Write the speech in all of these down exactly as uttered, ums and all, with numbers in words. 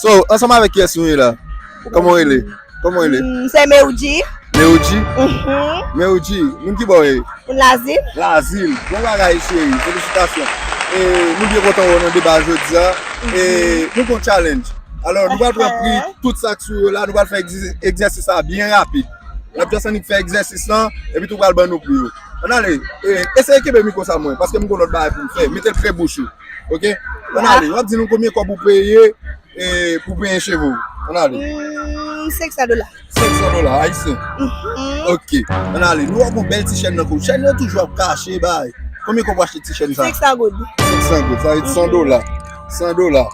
So, ansanm avèk kiyès nou ye la? Kòman w rele? Kòman w rele? Mm, se Meoudji. Meoudji? Mhm. Meoudji, moun ki bò w ye? Moun Lazil. Lazil. Bon bagay, cheri. Felisitasyon. E, nou byen kontan wè w nan deba jodi a. E, nou gon challenge. Alò, nou pral pran pri tout sa k sou yo la, nou pral fè egzè-, egzèsis la byen rapid. N ap just annik fè egzèsis lan, epi tou pral ban nou pri yo. Ann ale, e, eseye kenbe mikwo sa mwen, paske m gon lòt bagay pou m fè. Mete l pre bouch ou. Ok? Ann ale, w ap di nou konbyen kòb ou peye, e, pou penyen cheve w. Ann ale. Hmm, senk san dola. Senk san dola ayisyen. Mhm. Ok. Ann ale, nou wè gon bèl ti chèn nan kou. Chèn yo toujou ap kache bay. Konbyen kòb w achte ti chèn sa? Senk san goud. Senk san goud, sa vle di san dola. San dola.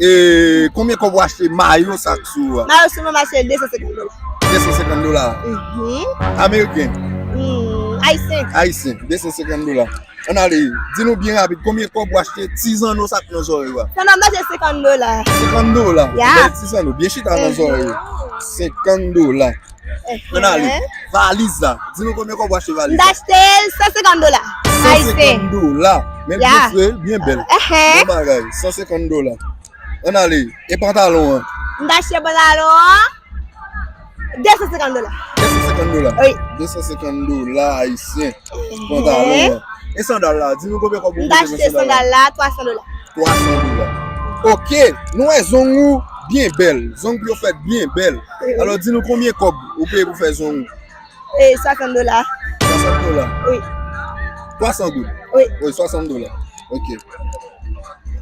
E konbyen kòb w achte mayo sa k sou ou a? Mayo sou mwen m achte de san senkant dola. De san senkant dola. Mhm. Ameriken? Hmm, ayisyen. Ayisyen, de san senkant dola. Ann ale, di nou byen rapid, konbyen kòb w achte ti zanno sa k nan zòrèy ou a? Zanno m achte senkant dola. Senkant dola. Ya. Bèl ti zanno, byen chita nan zòrèy ou. Senkant dola. Ann ale. Valiz la. Di nou konbyen kòb w achte valiz la? M t achte l san senkant dola. San senkant dola. Men l byen fre, l byen bèl. Bon bagay. San senkant dola. Ann ale. E pantalon an? M t achte pantalon an de san senkant dola. De san senkant dola? Wi. De san senkant dola ayisyen. Pantalon an. E sandal la? Di nou konbyen kòb ou koute nan sandal la? M t achte sandal la twa san dola. Twa san dola. Ok, nou wè zong ou byen bèl. Zong yo fèt byen bèl. Alò, di nou konbyen kòb ou peye pou fè zong ou? E, swasant dola. Swasant dola? Wi. Twa san goud? Wi. Wi, swasant dola. Ok.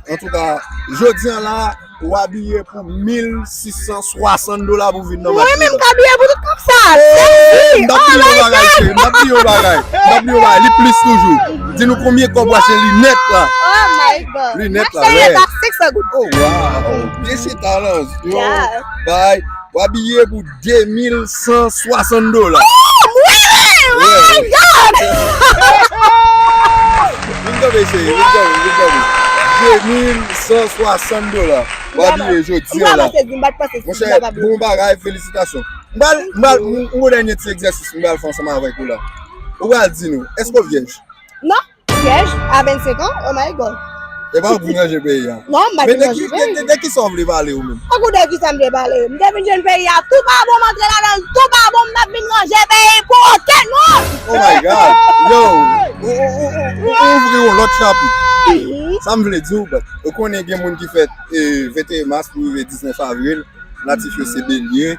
Antouka, jodi a la, ou abiye pou mil sis san swasant dola pou vin nan match la. Mwen menm k abiye pou tout kòb sa. M t ap bliye yon bagay, cheri. M t ap bliye yon bagay. M t ap bliye yon bagay. Li plis toujou. Di nou konbyen kòb ou achte linèt la? Oh my God. Linèt la, wè. Senk san goud. Oh, wow. Byen chita lan. Yo, bay. W abiye pou de mil san swasant dola. Oh, really? Oh my God! Vin kanpe, cheri, vin kanpe, vin kanpe. De mil san swasant dola. W abiye jodi a la. Monchè, bon bagay, felisitasyon. M pral, m pral, m, m gon dènye ti egzèsis m pral fè ansanm avèk ou la. Ou pral di nou, èske w vyèj? Non. Vyèj a vennsenk an? Oh my God. E pa ou k vin ranje peyi a. Non, m pa vin ranje peyi. Men de, de, de, de kisa w vle pale ou menm? Tankou de kisa m vle pale? M te vin jwenn peyi a tou pa bon, m antre ladan l tou pa bon, m p ap vin ranje peyi pou okenn moun. Oh my God. Yo, ou, ou, ou, ou, ou ouvri yon lòt chapit. Mhm. Sa m vle di w, ou konnen gen moun ki fèt, eh, venteyen mas pou rive diznèf avril, natif yo se Belye.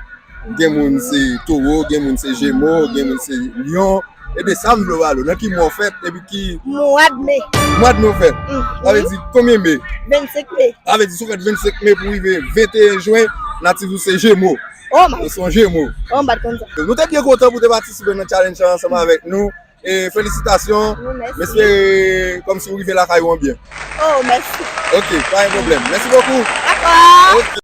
Gen moun se Towo, gen moun se Jemo, gen moun se Lyon. Ebyen, sa m vle w pale w, nan ki mwa w fèt, epi ki... Mwa d me. Mwa d me w fèt. Mhm. Sa vle di konbyen me? Vennsenk me. Sa vle di si w fèt vennsenk me pou rive venteyen jen, natif ou se Jemo. Oh my. Ou se yon Jemo. Oh, m pa t konn sa. Nou te byen kontan pou te patisipe nan challenge la ansanm avèk nou. E felisitasyon. Wi, mèsi. M espere kòmsi w rive lakay ou an byen. Oh, mèsi. Ok, pa gen pwoblèm. Mèsi bokou. Dakò. Ok.